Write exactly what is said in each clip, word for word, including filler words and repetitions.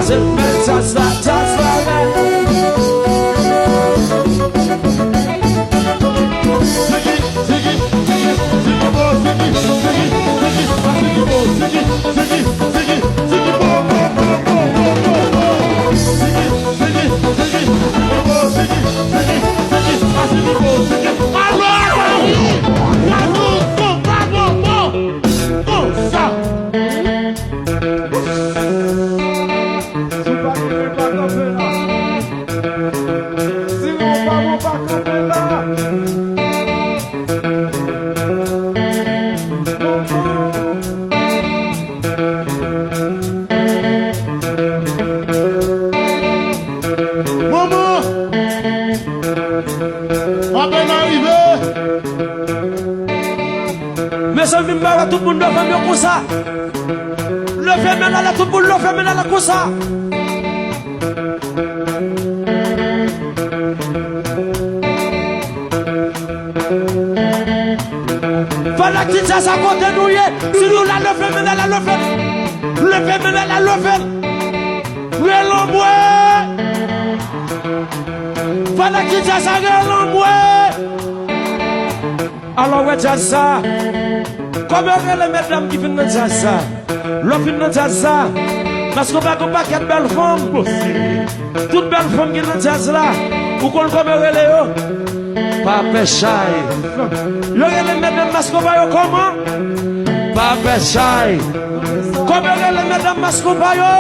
Se bèl djaz la, djaz la, bèl. Alò, gade, gade, konpa, konpa, konsa. Si w pa gen, pa kanpe la. Si w pa bon, pa kanpe la. Manman! Apèn arive! Mezanmi, m pa wè tout moun leve men yo konsa. Leve men la, tout moun leve men la konsa. Fanatik djaz a kote nou ye. Si nou la, leve men la, leve. Leve men la, leve. Rele mwen. Fanatik djaz a, rele mwen. Alò, wè djaz sa. Kòman yo rele medam ki vin nan djaz sa? Lè w vin nan djaz sa, Maskonpa gon pakèt bèl fanm. Tout bèl fanm ki nan djaz la, ou konn kòman yo rele yo? Pa fè chay. Yo rele medam Maskonpa yo kòman? Pa fè chay. Kòman yo rele medam Maskonpa yo?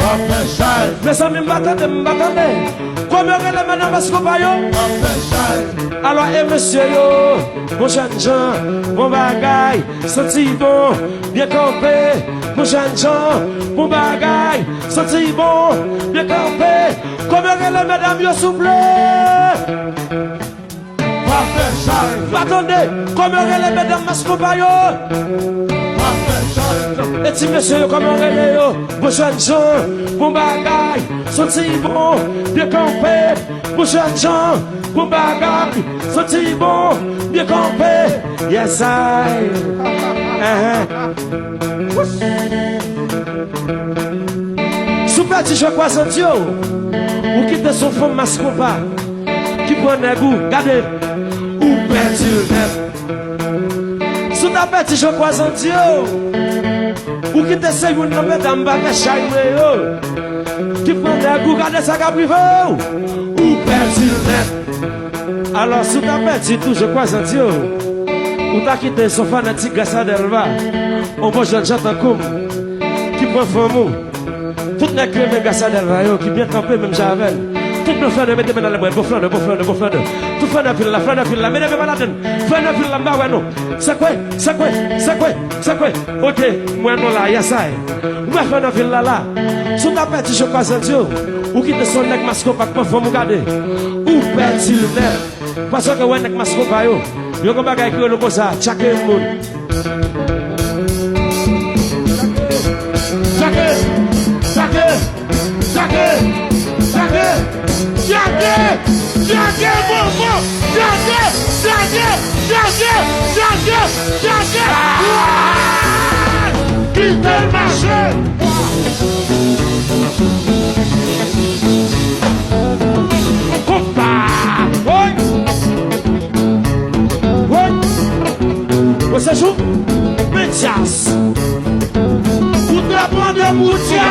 Pa fè chay. Mezanmi, m pa tande, m pa tande. Kòman yo rele medam Maskonpa yo? Pa fè chay. Alò, e mesye yo, bon jènjan, bon bagay, santi bon, byen kanpe, bon jènjan, bon bagay, santi bon, byen kanpe. Kòman yo rele medam yo, souple? Pa fè chay. Pa tande, kòman yo rele medam Maskonpa yo? Pa fè chay. E ti mesye yo, kòman yo rele yo? Bon jènjan, bon bagay, santi bon, byen kanpe. Bon jènjan, bon bagay, santi bon, byen kanpe. Yes I. Ehe. Si w pèdi jwe kwazandye w, ou kite se yon fanm Maskonpa ki pran nèg ou, gade, ou pèdi l nèt. Si w ta pèdi jwe kwazandye w, ou kite se youn nan medam pa fè chay mwen yo ki pran nèg ou, gade sa k ap rive w, ou pèdi l nèt. Alò, si w ta pèdi tou jwe kwazandye w, ou ta kite se yon fanatik Gracia Delva, yon bon jènjan tankou m, ki pran fanm ou. Tout nèg ki renmen Gracia Delva yo, ki byen kanpe menm jan avè l. Tout bon flannè, mete men nan lè mwen, bon flannè, bon flannè, bon flannè. Tout flannè vil la, flannè vil la, mete men pa ladann. Flannè vil la, m pa wè non. Sa k wè, sa k wè, sa k wè, sa k wè. Ok, m wè non la, yes I. M wè flannè vil la la. Si w ta pèdi jwe kwazandye w, ou kite se yon nèg Maskonpa k pran fanm ou, gade. Ou pèdi l nèt. Paske w wè nèg Maskonpa yo, yo gen bagay ki rele konsa, tchake yon moun. Tchake! Tchake! Tchake! Tchake! Tchake! Tchake, moman! Tchake! Tchake! Tchake! Tchake! Tchake! Kite l mache! Konpa! Woy! Woy! Woy, se jou! Men djaz! Ou te pran de moutye